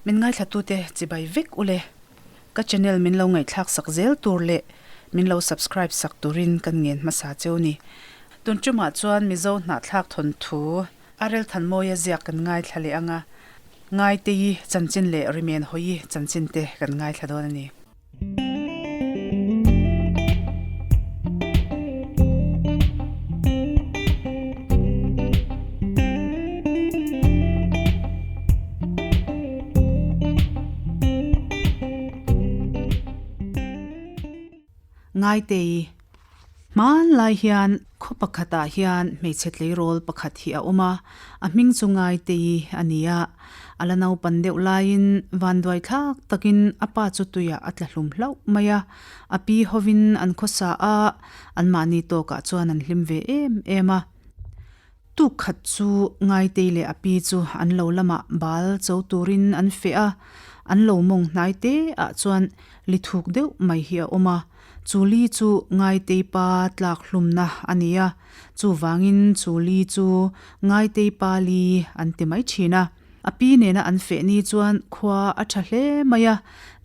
Min ngaithlatute chibai vek ule. Ka channel min lo ngaihthlak sak zel tur leh min lo subscribe sak turin kan ngen hmasa cheu ni. Tun tumah chuan Mizo hnahthlak thawnthu a Relthanmawia ziak kan ngaithla leh anga Ngaiteii chanchin leh Rimenhawi chanchin te kan ngaithla dawn a ni. Ngaitei, Hmanlai hian khaw pakhatah hian hmeichhe tleirawl pakhat hi a awm a, a hming chu Ngaitei a ni a. A la naupan deuh laiin vanduai thlak takin a pa chu tuiah a tla hlum hlauh mai a, a pi hovin an khawsa a, anmahni tawkah chuan an hlim ve em em a. Tuk khat chu Ngaitei leh a pi chu an lo lamah bal cho turin an feh a, an lo mawng hnai te ah chuan li thuk deuh mai hi a awm a, chu li chu Ngaitei pa tlak hlumna a ni a, chuvangin chu li chu Ngaitei pa li an ti mai thin a. A pi nena an feh ni chuan khua a tha hle mai a,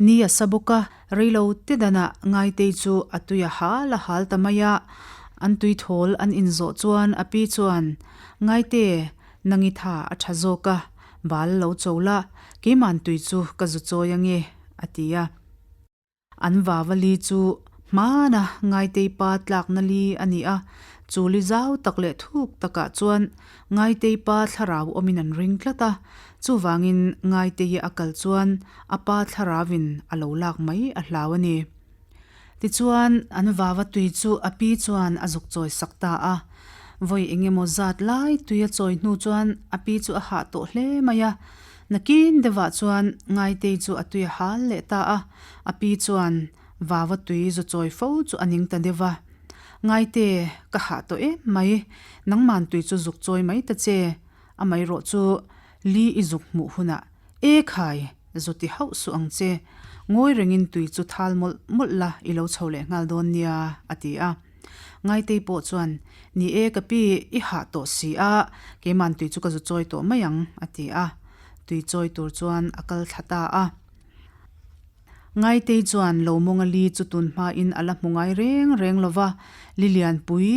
ni a sa bawk a, Reilo te danah Ngaitei chu a tui a hal a hal ta mai a, an tui thawl an inzawh chuan a pi chuan, Ngaite, nangi tha a tha zawk a, bal lo cho la, keiman tui chu ka zu chawi ange, a ti a. An vava li chu hmana Ngaitei pa tlakna li a ni a, chu li zau tak leh thuk takah chuan Ngaitei pa thlarau awmin an ring tlat a, chuvangin Ngaitei a kal chuan a pa thlarauvin a lo lak mai a hlau a ni. Tichuan, an vava tui chu a pi chuan a zuk chawi sak ta a. Vawi eng emaw zat lai tui a chawi hnu chuan a pi chu a hah tawh hle mai a. Nakin deuhah chuan Ngaitei chu a tui a hal leh ta a, a pi chuan vava tui zu chawi fo chu a ning ta deuh va. Ngaite, ka hah tawh em mai, nangman tui chu zuk chawi mai ta che, amaherawh chu li i zuk hmuh hunah E khai, zu ti hauh suh ang che, ngawi rengin tui chu thal mawlh mawlh la i lo chho leh nghal dawn nia, a ti a. Ngaitei pawh chuan, Ni e ka pi, i hah tawh si a, keiman tui chu ka zu chawi tawh mai ang, a ti a. Tui chawi tur chuan a kal thla ta a. Ngaitei chuan lo mawnga li chu tun hmain a la hmu ngai reng reng lo va, li lianpui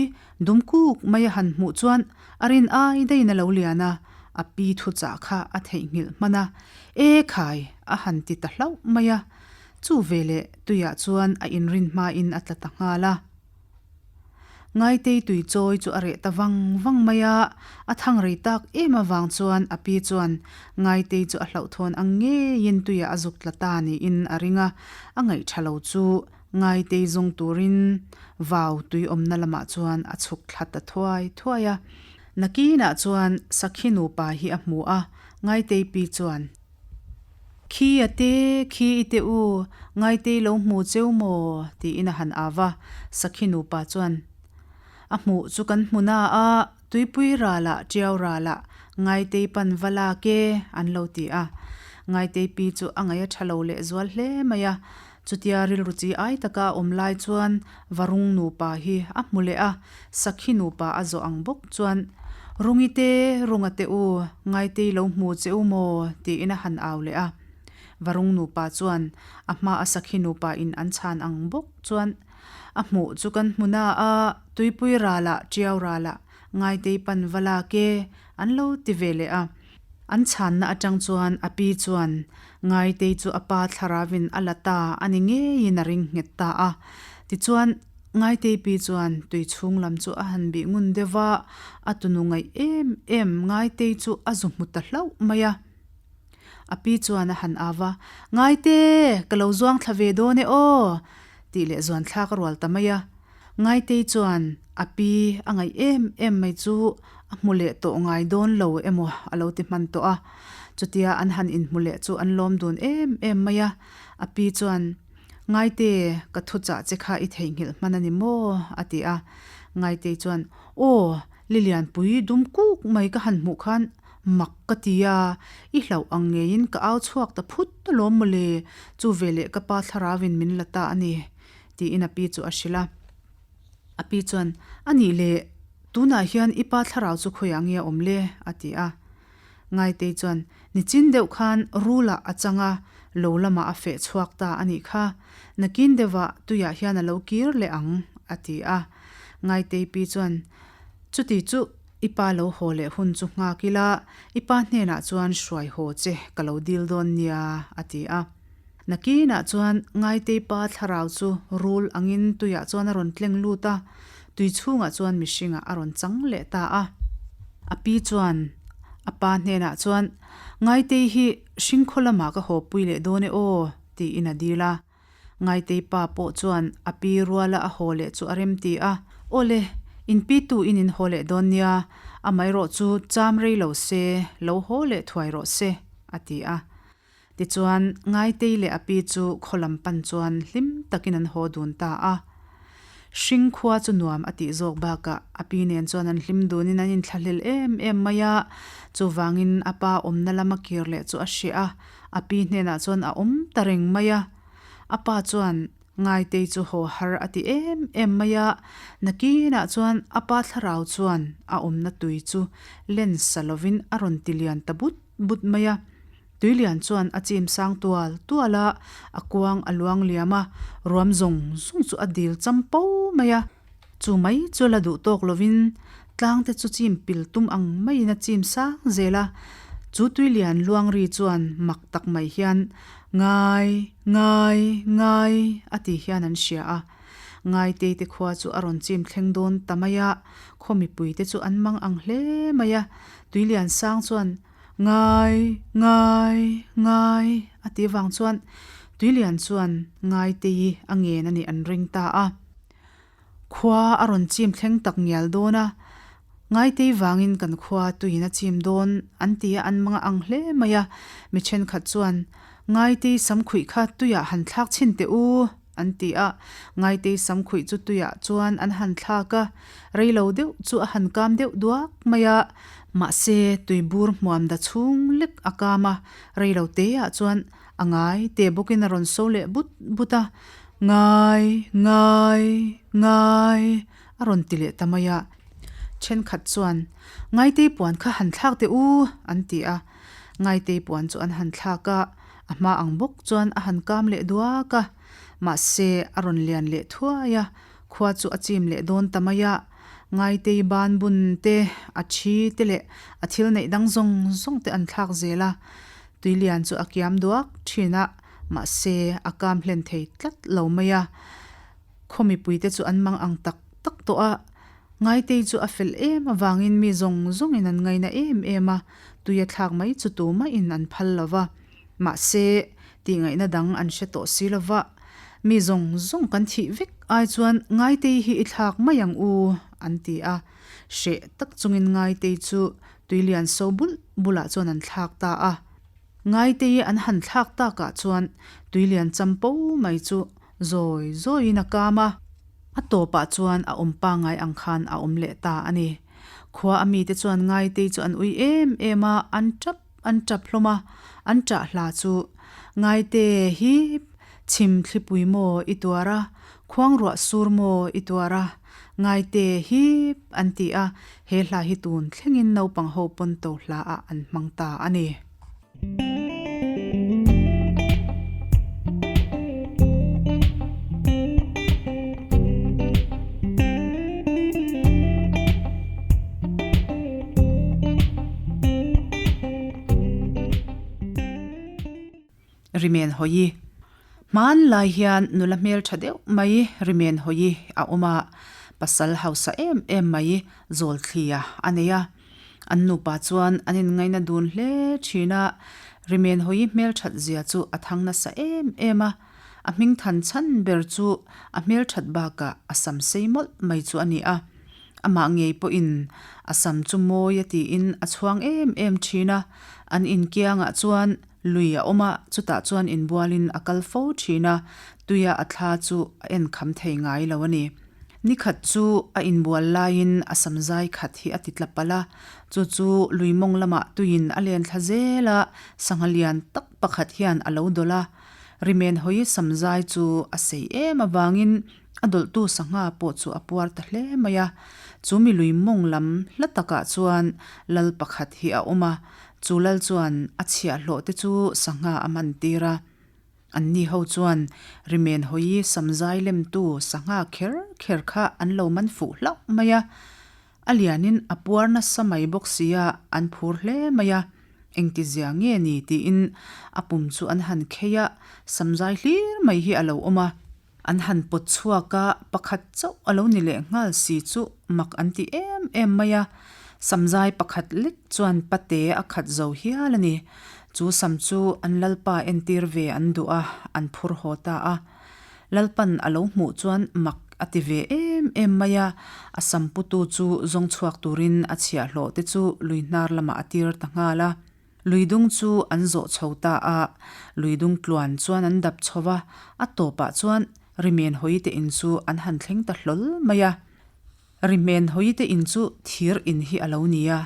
dum kuk mai a han hmuh chuan a rin ai daiin a lo lian a, a pi thuchah kha a theihnghilh hman a, E khai! a han ti ta hlauh mai a, chu veleh tuiah chuan a inrin hmain a tla ta nghal a. Ngaitei tui chawi chu a reh ta vang vang mai a, a thang rei tak em avang chuan a pi chuan Ngaitei chu a hlauhthawn ang ngeiin tuiah a zuk tla ta niin a ring a, a ngaih tha lo chu Ngaitei zawng turin vau tui awmna lamah chuan a chhuk thla ta thuai thuai a. Nakinah chuan Sakhi nupa hi a hmu a, Ngaitei pi chuan. Khi a te, khi i te u, Ngaitei lo hmu cheu maw? tiin a han av a, Sakhi nupa chuan, A hmuh chu kan hmu na a, tuipui ralah, tiau ralah, Ngaitei pan va lak e, an lo ti a. Ngaitei pi chu a ngaih a tha lo lehzual hle mai a, chutia rilru chi ai taka a awm lai chuan Varung nupa hi a hmu leh a, Sakhi nupa a zawh ang bawk chuan, Rungi te, Runga te u, Ngaitei lo hmu che u maw? tiin a han au leh a. Varung nupa chuan a hma a Sakhi nupa in an chhan ang bawk chuan, A hmuh chu kan hmu na a, tuipui ralah, tiau ralah, Ngaitei pan va lak e, an lo ti ve leh a. An chhanna atang chuan a pi chuan Ngaitei chu a pa thlaravin a la ta a ni ngeiin a ring nghet ta a. Tichuan, Ngaitei pi chuan tui chhung lam chu a han bih ngun deuh va, a tunu ngaih em em Ngaitei chu a zu hmu ta hlauh mai a. A pi chuan a han au va, Ngaite, ka lo zuang thla ve dawn e aw! tih leh zuan thlak a rual ta mai a. Ngaitei chuan a pi a ngaih em em mai chu a hmu leh tawh ngai dawn lo emaw a lo ti hman tawh a. Chutia an han inhmu leh chu an lawm dun em em mai a. A pi chuan, Ngaite, ka thuchah che kha i theihnghilh hman a ni maw? a ti a. Ngaitei chuan, Aw, Lilianpui dum kuk mai ka han hmuh khan mak ka ti a, i hlauh ang ngeiin ka au chhuak ta phut alawm mawle, chu veleh ka pa thlarauvin min la ta a ni, tiin a pi chu a hrilh a. A pi chuan, A nih le, tunah hian i pa thlarau chu khawiah nge a awm le? a ti a. Ngaitei chuan, Nichin deuh khan Rula a chang a, lo lamah a feh chhuak ta a nih kha. Nakin deuhah tuiah hian a lo kir leh ang, a ti a. Ngaitei pi chuan, Chuti chu i pa lo haw leh hun chu nghak ila, i pa hnenah chuan hruai haw che ka lo dil dawn nia, a ti a. Nakinah chuan Ngaitei pa thlarau chu rul angin tuiah chuan a rawn tleng lut a, tui chhungah chuan mihringah a rawn chang leh ta a. A pi chuan a pa hnenah chuan, Ngaitei hi hringkhaw lamah ka hawpui leh dawn e aw, tiin a dil a. Ngaitei pa pawh chuan a pi ruala a haw leh chu a rem ti a, Awle, in pi tu in in haw leh dawn nia, amaherawh chu cham rei lo se, lo haw leh thuai rawh se, a ti a. Tichuan, Ngaitei leh a pi chu khaw lam pan chuan hlim takin an haw dun ta a. Hring khua chu nuam a tih zawk bakah a pi nen chuan an hlim dunin an inthlahlel em em mai a, chuvangin a pa awmna lama kir leh chu a hreh a, a pi hnenah chuan a awm ta reng mai a. A pa chuan Ngaitei chu haw har a ti em em mai a, nakinah chuan a pa thlarau chuan a awmna tui chu len sa lovin a rawn ti lian ta but but mai a. Tuilian chuan a chim sang tual tual a, a kuang a luang liam a, ruam zawng zawng chu a dil cham po mai a. Chu mai chu la duh tawk lovin tlang te chu chim pil tum ang maiin a chim sang zel a, chu tuilian luang ri chuan mak tak mai hian Ngai, ngai, ngai a ti hian an hria a. Ngaitei te khua chu a rawn chim thleng dawn ta mai a, khaw mipui te chu an mang ang hle mai a, tuilian sang chuan Ngai, ngai, ngai a ti vang chuan tuilian chuan Ngaitei a ngen a nih an ring ta a. Khua a rawn chim thleng tak ngial dawn a, Ngaitei vangin kan khua tuiin a chim dawn an ti a, an mang a ang hle mai a. Mi thenkhat chuan, Ngaitei samkhuih kha tuiah han thlak chhin teh u, an ti a. Ngaitei samkhuih chu tuiah chuan an han thlak a, reilo deuh chu a han kam deuh duak mai a. Mahse, tuibur hmuam da chhung lek a kam a, reilo teah chuan A ngai te bawkin a rawn so leh but but a, Ngai, ngai, ngai, a rawn ti leh ta mai a. Thenkhat chuan, Ngaitei puan kha han thlak teh u, an ti a. Ngaitei puan chu an han thlak a, a hma ang bawk chuan a han kam leh duak a. Mahse, a rawn lian leh thuai a, khua chu a chim leh dawn ta mai a. Ngaitei ban bun te, a thi te leh a thil neih dang zawng zawng te an thlak zel a. Tuilian chu a kiam duak thin a, mahse a kam hlen thei tlat lo mai a. Khaw mipuite chu an mang ang tak tak tawh a, Ngaitei chu a fel em avangin mi zawng zawngin an ngaina em em a, tui a thlak mai chu tumahin an phal lo va. Mahse, tihngaihna dang an hre tawh si lo va, mi zawng zawng kan thih vek ai chuan Ngaitei hi i thlak mai ang u, an ti a. Hreh tak chungin Ngaitei chu Tuilian so bul bulah chuan an thlak ta a. Ngaitei an han thlak takah chuan tuilian champo mai chu zawi zawiin a kam a. A tawpah chuan a awm pangngai ang khan a awm leh ta a ni. Khua a mite chuan Ngaitei chu an ui em em a, an tap an tap hlawm a, an ṭah hla chu, Ngaite hi chhim thlipui maw i tuar a, khuangruah sur maw i tuar a, Ngaite hi an ti a, he hla hi tun thlengin naupang ho pawn to hla ah an hmang ta a ni. Rimen hawi. Hmanlai hian nula hmeltha deuh mai Rimen hawi a awm a, pasal hausa em em mai Zawlthlia a nei a. An nupa chuan an inngaina dun hle thin a, Rimen hawi hmelthat zia chu a thang nasa em em a. A hming than chhan ber chu a hmelthat bakah a sam sei mawlh mai chu a ni a. Amah ngei pawhin a sam chu mawi a tiin a chhuang em em thin a, an inkiangah chuan lui a awm a, chutah chuan inbualin a kal fo thin a, tuia a thla chu a en kham thei ngai lo a ni. Nikhat chu a inbual laiin a sam zai khat hi a ti tla palh a, chu chu lui mawng lamah tuiin a len thla zel a, sangha lian tak pakhat hian a lo dawlh a. Rimen hawi sam zai chu a sei em avangin A dawlhtu sangha pawh chu a puar ta hle mai a, chu mi lui mawng lam hla takah chuan lal pakhat hi a awm a. Chu lal chuan a chhiahhlawh te chu sangha a man tir a. Anni ho chuan rimen hawi samzai lemtu sangha kher kher kha an lo man fuh hlauh mai a. A lianin a puar nasa mai bawk sia an phur hle mai a. Engtizia nge ni tiin a pum chu an han khei a, samzai hlir mai hi a lo awm a. An han pawt chhuak a, pakhat chauh a lo ni leh nghal si chu mak an ti em em mai a. Samzai pakhat lek chuan pate a khat zo hial a ni. Chu sam chu an Lalpa entir ve an duh a, an phur haw ta a. Lalpan a lo hmuh chuan mak a ti ve em em mai a, a sam putu chu zawng chhuak turin a chhiahhlawh te chu lui hnar lamah a tir ta nghal a. Lui dung chu an zawh chho ta a, lui dung tluan chuan an dap chho va, a tawpah chuan Rimen Hawite in chu an han thleng ta hlawl mai a. Rimen Hawite in chu thir in hi a lo ni a,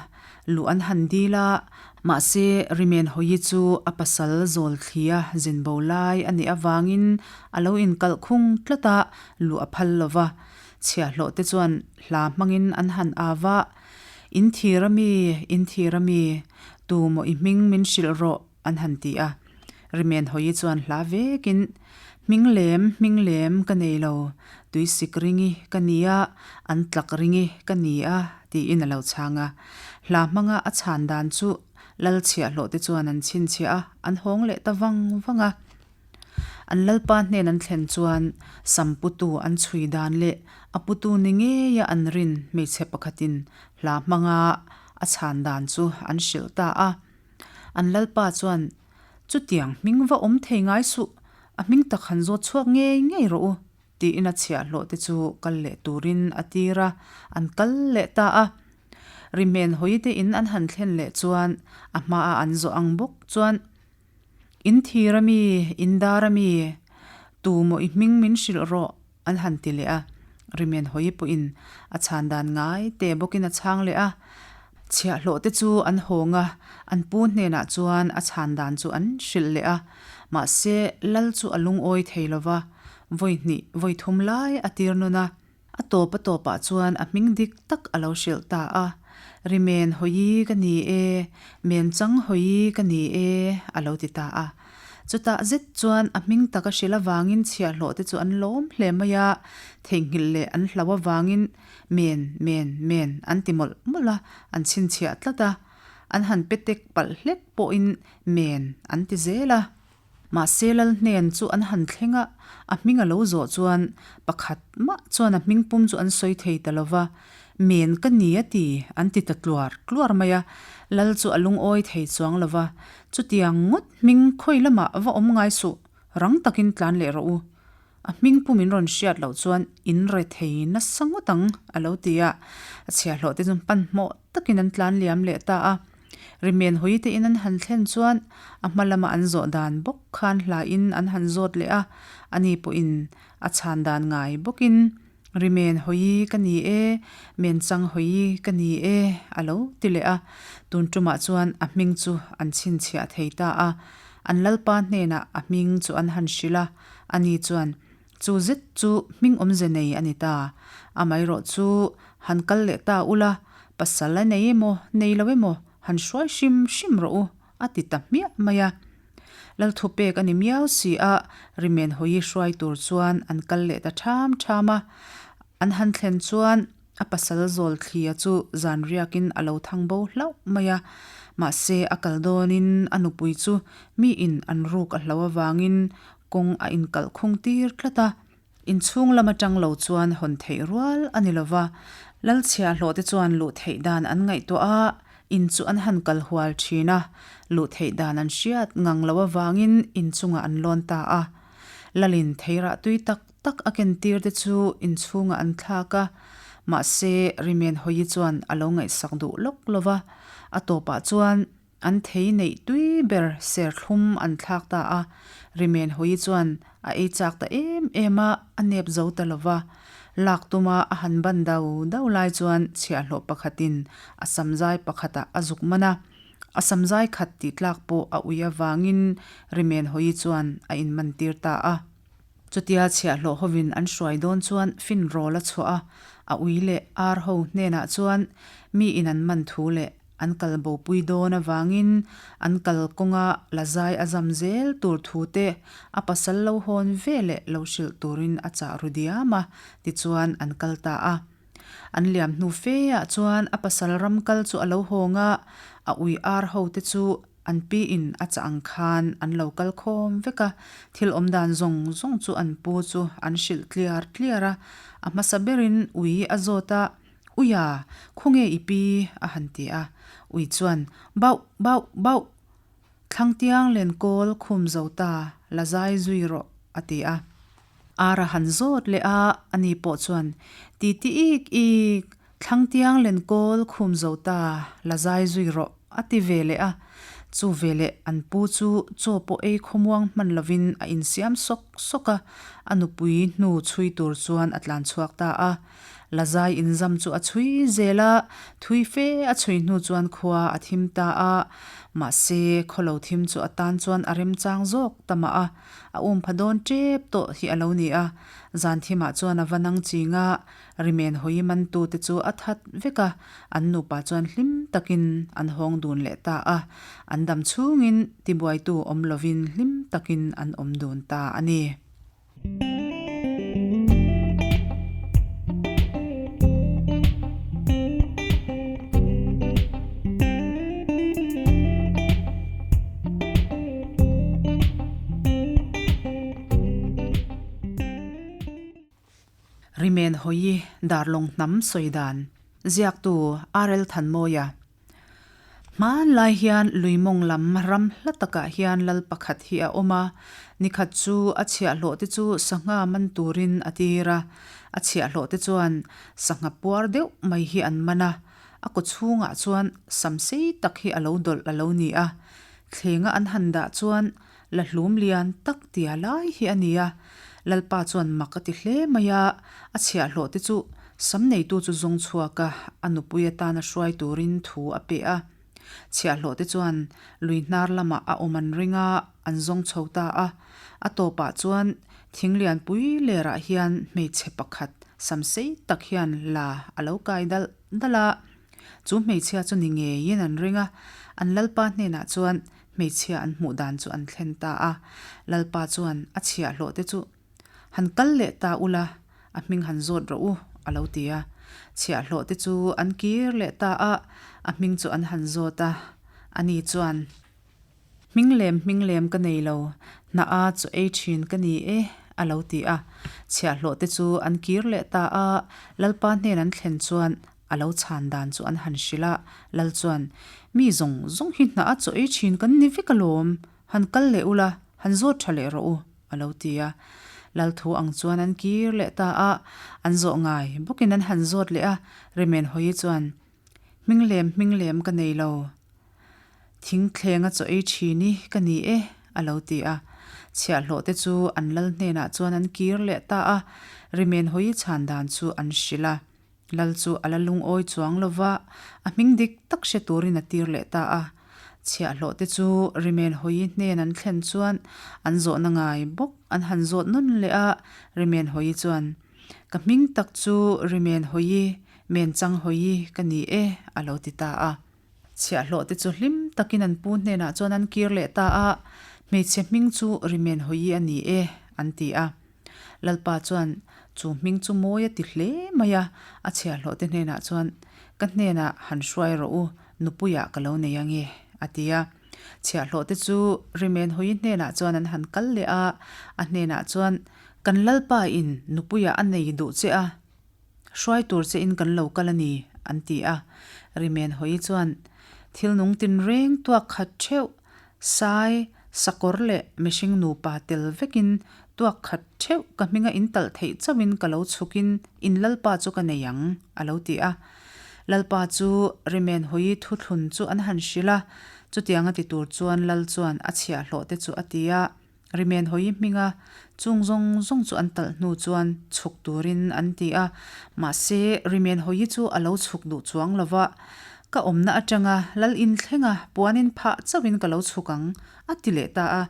luh an han dil a, mahse Rimen Hawi chu a pasal zawl thlia zin bo lai a nih avangin a lo inkalh khung tlat a, luh a phal lo va. Chhiahhlawh te chuan hla hmangin an han av a, In thir a mi, in thir a mi, tu maw i hming min hrilh rawh, an han ti a. Rimen Hawi chuan hla vekin, Hming lem, hming lem ka nei lo, tuisik ringi ka ni a, an tlak ringi ka ni a, tiin a lo chhang a. Hla hmanga a chhan dan chu Lal chhiahhlawh te chuan an chhinchhiah a, an hawng leh ta vang vang a. An Lalpa hnen an thlen chuan sam putu an chhui dan leh a putu ni ngeia an rin hmeichhe pakhatin hla hmanga a chhan dan chu an hrilh ta a. An Lalpa chuan, Chutiang hming va awm thei ngai suh, a hming tak han zawt chhuak ngei ngei rawh u, tiin a chhiahhlawh te chu kal leh turin a tir a, an kal leh ta a. Rihmen hawite in an han thlen leh chuan a hmaa an zawh ang bawk chuan, In thir a mi, in dar a mi, tu maw i hming min hrilh rawh, an han ti leh a. Rimen hawi pawhin a chhan dan ngai te bawkin a chhang leh a. Chhiahhlawh te chu an hawng a, an pu hnenah chuan a chhan dan chu an hrilh leh a. Mahse, Lal chu a lungawi thei lo va, vawi hnih, vawi thum lai a tir nawn a. A tawp a tawpah chuan a hming dik tak a lo hrilh ta a, Rimen hawi ka ni e, men chang hawi ka ni e, a lo ti ta a. Chutah zet chuan a hming tak a hrilh avangin chhiahhlawh te chu an lawm hle mai a, theihnghilh leh an hlau avangin men, men, men an ti mawlh mawlh a, an chhinchhiah tlat a. An han pe tek palh hlek pawhin men an ti zel a. Mahse lal hnen chu an han thleng a, a hming a lo zawh chuan pakhat mah chuan a hming pum chu an sawi thei ta lo va, Men ka ni a ti, an ti ta tluar tluar mai a, lal chu a lungawi thei chuang lo va, chutiang ngawt hming khawi lamah va awm ngai suh, rang takin tlan leh rawh u. A hming pum in rawn hriat loh chuan in re thei nasa ngawt ang, a lo ti a, a chhiahhlawh te chu hmanhmawh takin an tlan liam leh ta a. Rimen hawi te in an han thlen chuan a hma lama an zawh dan bawk khan hla in an han zawt leh a, ani pawhin a chhan dan ngai bawkin, Rimen hawi ka ni e, men chang hawi ka ni e, a lo ti leh a. Tun tumah chuan a hming chu an chhinchhiah thei ta a, an Lalpa hnenah a hming chu an han hrilh a, ani chuan, Chu zet chu hming awmze nei a ni ta. Amaherawh chu han kal leh ta ula, pasal a nei emaw, nei lo emaw, han hruai hrim hrim rawh u, a ti ta hmiah mai a. Lalthu pek a ni miau si a, Rimen hawi hruai tur chuan an kal leh ta ṭham ṭham a. An han thlen chuan a pasal zawl thlia chu zan riakin a lo thang bo hlauh mai a. Mahse, a kal dawnin a nupui chu miin an ruk a hlo avangin Kawng a inkalh khung tir tlat a, inchhung lam atang lo chuan hawn theih rual a ni lova. Lalchhiahhlawh te chuan luh theih dan an ngaihtuah a, in chu an han kal hual thin a, luh theih dan an hriat ngang lo avangin inchungah an lawn ta a. Lalin theirah tui tak tak a ken tir te chu inchhungah an thlak a, mahse Rimen Hawi chuan a lo ngaihsak duh lawk lova, a tawpah chuan An thei neih tui ber serthlum an thlak ta a, Rimen Hawi chuan a ei chak ta em em a, a nep zo ta lo va. Lak tuma a han ban dau dau lai chuan chhiahhlawh pakhatin a samzai pakhatah a zuk man a, a samzai khat tih tlak pawh a ui avangin Rimen Hawi chuan a inmantir ta a. Chutia chhiahhlawh hovin an hruai dawn chuan fin rawl a chhuah a, a ui leh ar ho hnenah chuan mi in an man thu leh. An kal bopui dawn avangin an kal kawnga la zai a zam zel tur thu te a pasal lo hawn ve leh lo hrilh turin a chah ru diam a, tichuan an kal ta a. An liam hnu fe ah chuan a pasal ram kal chu a lo hawng a, a ui ar ho te chu an pi in a chah ang khan an lo kal khawm vek a, thil awm dan zawng zawng chu an pu chu an hrilh tliar tliar a, a hmasa berin ui a zawt a, Uia, khawnge i pi? a han ti a. Ui chuan, Bauh, bauh, bauh! Thlangtiang len kawl khum zo ta, la zai zui rawh, a ti a. Ar a han zawt leh a, ani pawh chuan, Ti ti ik ik, Thlangtiang len kawl khum zo ta, la zai zui rawh, a ti ve leh a. Chu veleh an pu chu chaw pawh ei khawmuang hman lovin a insiam sawk sawk a, a nupui hnu chhui tur chuan a tlan chhuak ta a. Lazai inzam chu a chhui zel a, thui fe a chhui hnu chuan khua a thim ta a, mahse khawlo thim chu a tan chuan a remchang zawk ta mah a, a um pha dawn tep tawh hi a lo ni a, zan thimah chuan a va nang ching a, rimen hawi mantu te chu a that vek a, an nupa chuan hlim takin an hawng dun leh ta a, an dam chhungin tibuaitu awm lovin hlim takin an awm dun ta a ni. Rimen hawi Darlawng hnam sawi dan ziaktu RL Thanmawia Hmanlai hian lui mawng lam ram hla takah hian lal pakhat hi a awm a, nikhat chu a chhiahhlawh te chu sangha man turin a tir a, a chhiahhlawh te chuan sangha puar deuh mai hi an man a, a kaw chhungah chuan sam sei tak hi a lo dawlh a lo ni a, thlenga an han dah chuan la hlum lian tak tia lai hi a ni a, Lalpa chuan mak a ti hle mai a, a chhiahhlawh te chu sam neitu chu zawng chhuak a, a nupui atana hruai turin thu a pe a. Chhiahhlawh te chuan lui hnar lamah a awm an ring a, an zawng chho ta a. A tawpah chuan thing lianpui lerah hian hmeichhe pakhat sam sei tak hian la a lo kai dalh dalh a. Chu hmeichhia chu ni ngeiin an ring a, an Lalpa hnenah chuan Hmeichhia an hmuh dan chu an thlen ta a, Lalpa chuan a chhiahhlawh te chu, Han kal leh ta ula, a hming han zawt rawh u, a lo ti a. Chhiahhlawh te chu an kir leh ta a, a hming chu an han zawt a, ani chuan, Hming lem hming lem ka nei lo, hna a chaw ei thin ka ni e, a lo ti a. Chhiahhlawh te chu an kir leh ta a, Lalpa hnen an thlen chuan A lo chhan dan chu an han hrilh a, Lal chuan, Mi zawng zawng hi hna a chaw ei thin kan ni vek alawm, han kal leh ula, han zawt tha leh rawh u, a lo ti a. Lal thu ang chuan an kir leh ta a, an zawh ngai bawkin an han zawt leh a, Rimen Hawi chuan, Hming lem hming lem ka nei lo, Thingthleng a chaw ei thin i ka ni e, a lo ti a. Chhiahhlawh te chu an lal hnenah chuan an kir leh ta a, Rimen Hawi chhan dan chu an hrilh a. Lal chu a la lungawi chuang lo va, a hming dik tak hre turin a tir leh ta a. Chhiahhlawh te chu Rimen Hawi hnen an thlen chuan an zawhna ngai bawk an han zawt nawn leh a, Rimen Hawi chuan, Ka hming tak chu Rimen Hawi, Men Chang Hawi ka ni e, a lo ti ta a. Chhiahhlawh te chu hlim takin an pu hnenah chuan an kir leh ta a, Hmeichhe hming chu Rimen Hawi a ni e, an ti a. Lalpa chuan chu hming chu mawi a ti hle mai a, a chhiahhlawh te hnenah chuan, Ka hnenah han hruai rawh u, nupuiah ka lo nei ange, a ti a. Chhiahhlawh te chu Rimen Hawi hnenah chuan an han kal leh a, a hnenah chuan, Kan Lalpa in nupuiah a nei duh che a, Hruai tur che in kan lo kal a ni, an ti a. Rimen Hawi chuan, Thil nung tinreng tuak khat theuh, sai, sakawr leh mihring nupa tel vekin tuak khat theuh ka hminga in talh theih chauhin ka lo chhukin in Lalpa chu ka nei ang, a lo ti a. Lalpa chu Rimen Hawi thuthlun chu an han hrilh a, chutianga ti tur chuan Lal chuan a chhiahhlawh te chu a ti a. Rimen hawi hminga chung zawng zawng chu an talh hnu chuan chhuk turin an ti a, mahse Rimen hawi chu a lo chhuk duh chuang lo va, Ka awmna atanga lal in thlenga puanin phah chauhin ka lo chhuk ang, a ti leh ta a.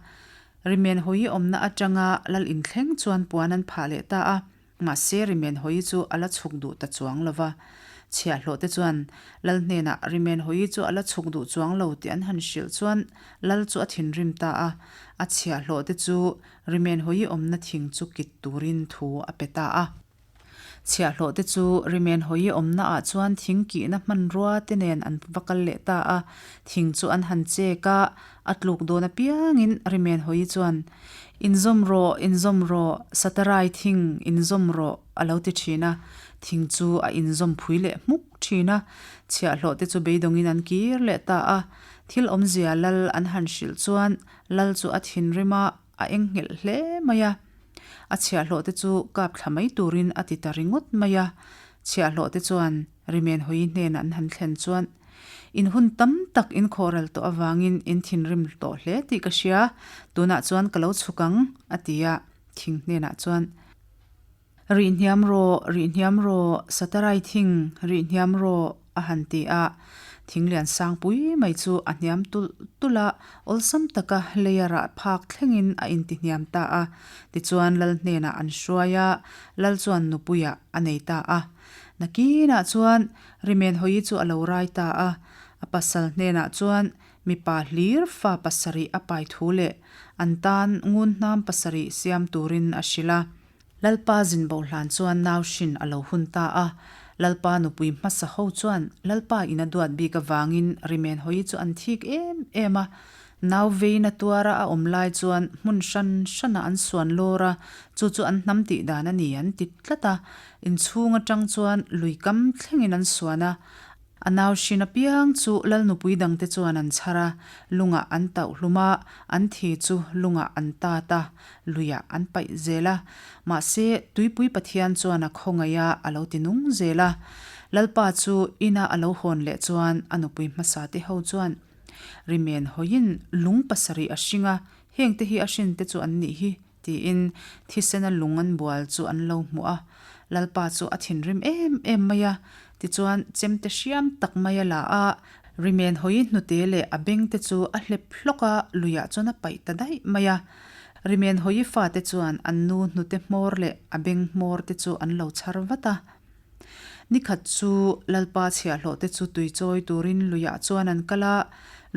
Rimen hawi awmna atanga lal in thleng chuan puan an phah leh ta a, mahse Rimen hawi chu a la chhuk duh ta chuang lo va. Chhiahhlawh te chuan Lal hnenah Rimen Hawi chu a la chhuk duh chuang lo tih an han hrilh chuan Lal chu a thinrim ta a. A chhiahhlawh te chu Rimen Hawi awmna thing chu kit turin thu a pe ta a. Chhiahhlawh te chu Rimen Hawi awmna ah chuan thing kihna hmanrua te nen an va kal leh ta a. Thing chu an han chek a, a tluk dawn apiangin Rimen Hawi chuan, Inzawm rawh, inzawm rawh, Satarai thing, inzawm rawh, a lo ti thin a. Thing chu a inzawm phui leh hmuk thin a. Chhiahhlawh te chu beidawngin an kir leh ta a. Thil awmzia Lal an han hrilh chuan Lal chu a thinrim a, a engnghelh hle mai a. A chhiahhlawh te chu kap thla mai turin a ti ta ringawt mai a. Chhiahhlawh te chuan Rimen Hawi hnenah an han thlen chuan, In hun tam tak in khawhral tawh avangin in thinrim tawh hle tih ka hria, tunah chuan ka lo chhuk ang, a ti a. Thing hnenah chuan, Rih hniam rawh, rih hniam rawh, Satarai thing, rih hniam rawh, a han ti a. Thing lian sang pui mai chu a hniam tulh tulh a, awlsam taka leia rah phak thlengin a intihniam ta a. Tichuan Lal hnenah an hruai a, Lal chuan nupuiah a nei ta a. Nakinah chuan Rimenhawi chu a lo rai ta a, a pasal hnenah chuan mipa hlir fa pasarih a pai thu leh an tan ngun hnam pasarih siam turin a hrilh a. Lalpa zin bo hlan chuan nau hrin a lo hun ta a, Lalpa nupui hmasa ho chuan Lalpa in a duat bik avangin Rimenhawi chu an thik em em a. Nau veina tuara a awm lai chuan hmun hran hranah an suan lawr a, chu chu an hnam tih dan a ni an ti tlat a. Inchhung atang chuan lui kam thlengin an suan a, a nau hrin apiang chu Lal nupui dangte chuan an chhar a, lungah an tauh hlum a, an thi chu lungah an tat a, luiah an paih zel a. Mahse, Tuipui Pathian chuan a khawngaih a, a lo ti nung zel a. Lalpa chu ina a lo hawn leh chuan a nupui hmasa te ho chuan Rimen hawiin lung pasarih a hring a, hengte hi a hrinte chu an nih hi, tiin thisena lung an bual chu an lo hmuh a. Lalpa chu a thinrim em em mai a, tichuan chemte hriam tak mai a la a, Rimen hawi hnute leh a bengte chu a hlep hlawk a, luiah chuan a paih ta daih mai a. Rimen hawi fate chuan an nu hnute hmawr leh a beng hmawr te chu an lo chhar vat a. Nikhat chu Lalpa chhiahhlawh te chu tui chawi turin luiah chuan an kal a,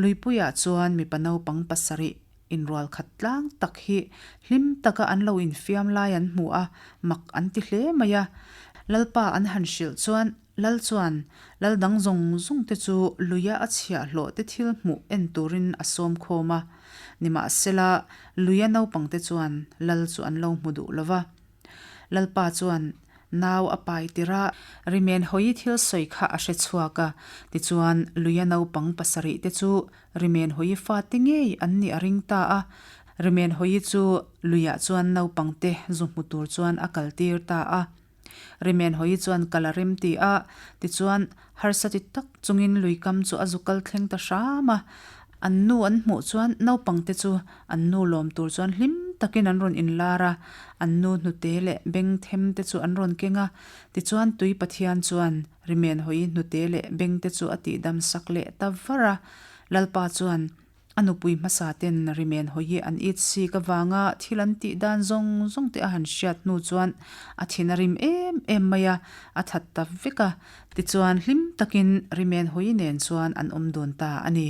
luipuiah chuan mipa naupang pasarih inrual khat tlang tak hi hlim taka an lo infiam lai an hmu a, mak an ti hle mai a. Lalpa an han hrilh chuan Lal chuan Lal dang zawng zawng te chu luia a chhiahhlawh te thil hmuh en turin a sawm khawm a, nimahsela luia naupang te chuan Lal chu an lo hmu duh lo va. Lalpa chuan nau a pai tir a, Rimen hawi thil sawi kha a hre chhuak a, tichuan luia naupang pasarih te chu Rimen hawi fate ngei an nih a ring ta a. Rimen hawi chu luiah chuan naupang te zu hmu tur chuan a kal tir ta a. Rimen hawi chuan kal a rem ti a, tichuan harsa ti tak chungin lui kam chu a zu kal thleng ta hram a. An nu an hmuh chuan naupang te chu an nu lawm tur chuan hlim takin an rawn inlar a, an nu hnute leh beng them te chu an rawn keng a. Tichuan tui Pathian chuan Rimen hawi hnute leh beng te chu a tihdam sak leh ta var a. Lalpa chuan A nupui hmasa ten Rimen hawi an it sik avanga thil an tih dan zawng zawng te a han hriat hnu chuan a thin a rim em em mai a, a that ta vek a. Tichuan hlim takin Rimen hawi nen chuan an awm dun ta a ni.